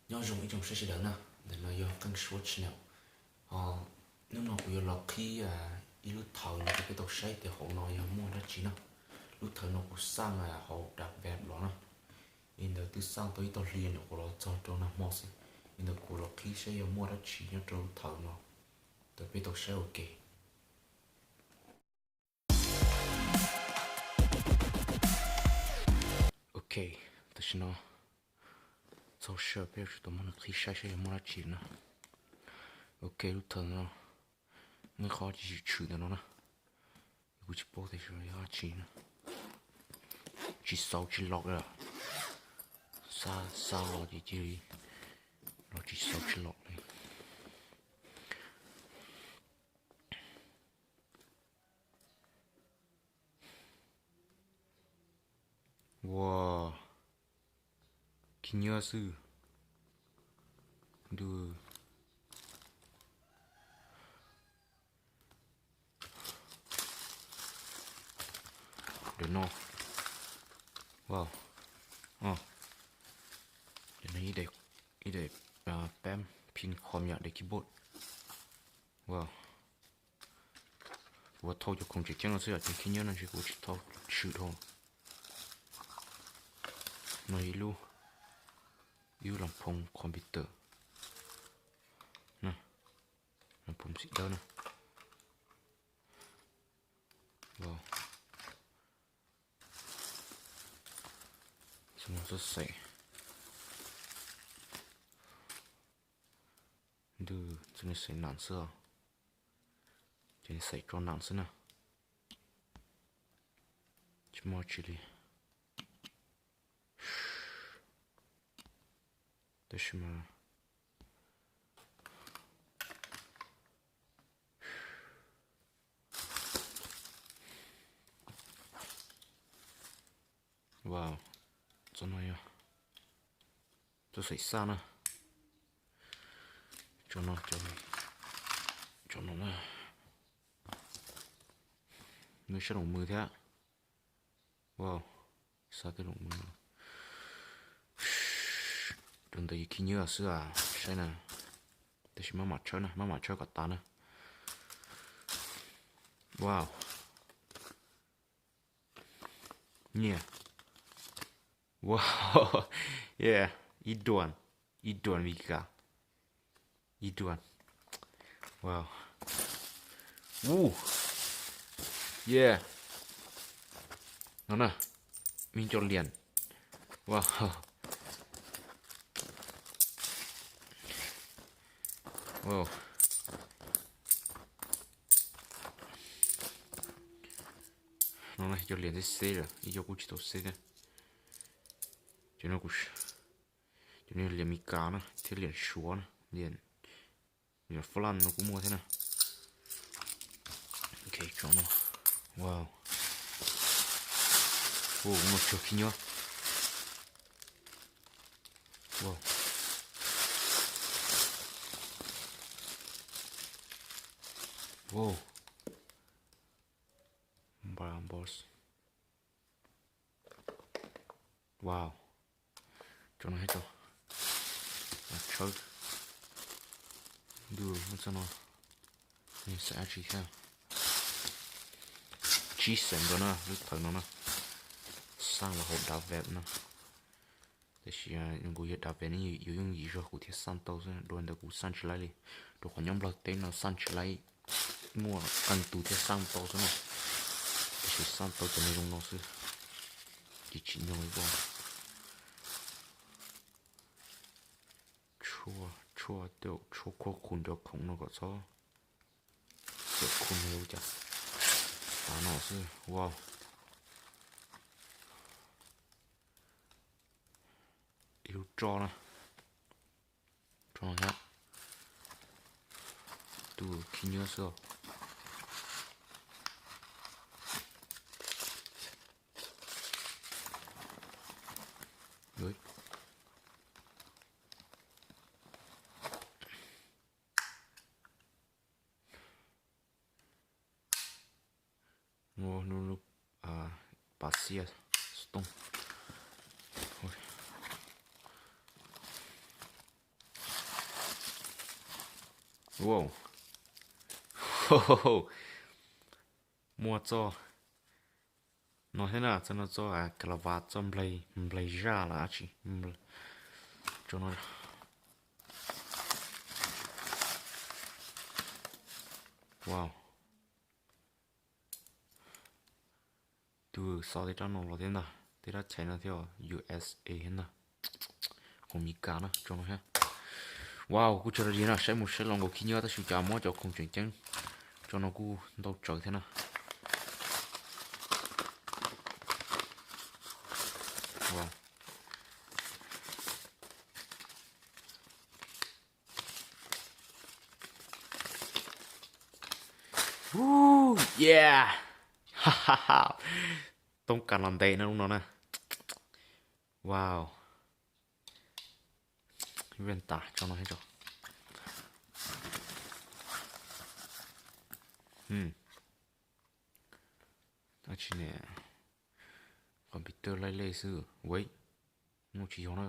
Nyob zoo ib tsoom saib sawv daws na, ntawm no yog Qeej Suab channel. Ho hnub no kuv yuav los qhib ib lub thawv no rau peb tau saib tias hauv no yog muaj dab tsi na. Lub thawv no kuv xaj hauv dav veb los na, li ntawd twb xaj tau ib tog hli nyuam qhuav los txog rau nag hmo xwb. Li ntawd kuv los qhib saib yog muaj dab tsi nyob rau lub thawv no rau peb tau saib ua ke. Ok, tam sim no txog sij peb yuav tsum tau muab nws qhib saib saib yog muaj dab tsi na. Ok, lub thawv no muaj ib qho tsis tshwm ntawm no na. Kuv tsis paub tias yog dab tsi na. Tsis xauv tsis los li. Xa xa los ces cia li los tsis xauv tsis los li. Ua, khib nyiab xwb. Ntu, ntawm no, wow, ntawm no ib daim, ib daim pab pin khom yam daim keyboard. Wow, kuv thauj cov khoom tseem ceeb no xwb, yog cov khib nyiab no ntshe kuv tsis thauj tshwm dhau. No ib lub, ib lub las phoos computer na, las phoos xim dawb na. Xwb xwb xaim, ntws xwb xaim nas xwb os. Ces xaim tso nas xwb na. Tsis muaj tsi li. Tab sis mas, wow, txoj no yog txoj xaim xaj na. Tso no, tso no na. Nws sab loos mws thiab. Wow, xaj tej loos mws no. Rau ntawd yog khib nyiab xwb as, saib na. Tab sis maj mam tshawb na, maj mam tshawb kom tas na. Wow. Nyiaj. Wow. Yeah, ib duas, ib duas Mis Kas, ib duas. Wow. Uh. Yeah. No na, me cov liam. Wow. Wow. No na cov liam xeb xeb lawm, ib co kuj tsis tau xeb thiab. Cov no kuv, cov no liam Mis Kas na thiab liam Suav na, liam, liam Fab Laj no kuj muaj thiab na. Ok, tso no. Wow. Wow, no tsawg khib nyiab. Wow. Wow. Boss. Wow. Tso no thiab tso. Tshawb. Ntu, muaj txoj no. Xav dab tsi thiab? Tsib xeem nkaus na lub thawv no na. Xaj los hauv dav veb na. Tab sis kuv yog dav veb ne yuav yooj yim zog kuv thiaj xaj tau xwb, dua ntawd kuv xaj tsis laib li. Rau qhov nyob Nplog teb no xaj tsis laib, muaj qee tus thiaj xaj tau xwb na. Tab sis xaj tau cov me zoo no xwb, ces tsim nyog li ko. Tshuaj, tshuaj, tej zaum tshuaj khuab khu cov khoom no kom txhob txawm khu no ua cas. Tav no xwb, wow. Ib lub roj na. Roj no thiab. Tus khib nyiab xwb os. Muaj lub, lub, a, pas xiaj xov tooj. Wow. Muaj txoj no thiab na, txoj no txoj ka la vas, txoj nplaig, nplaig zaj los dab tsi. Tso no. Wow. Tus xov tej rab no los thiab ntag, tej rab chais no thiab, U S A thiab ntag. Koom Mis Kas na, tso no thiab. Wow, kuj tso rau dig na, saib mus saib los nkaus khib nyiab tab sis cas mob cov khoom tseem ceeb. Tso no kuj ntau tsawv thiab na. Yeah. Toob kas los ntev na lub no na. Wow. Ven tas tso no thiab tso. Dab tsi ne? Computer laij lej xwb. Wait, no tsis yog na.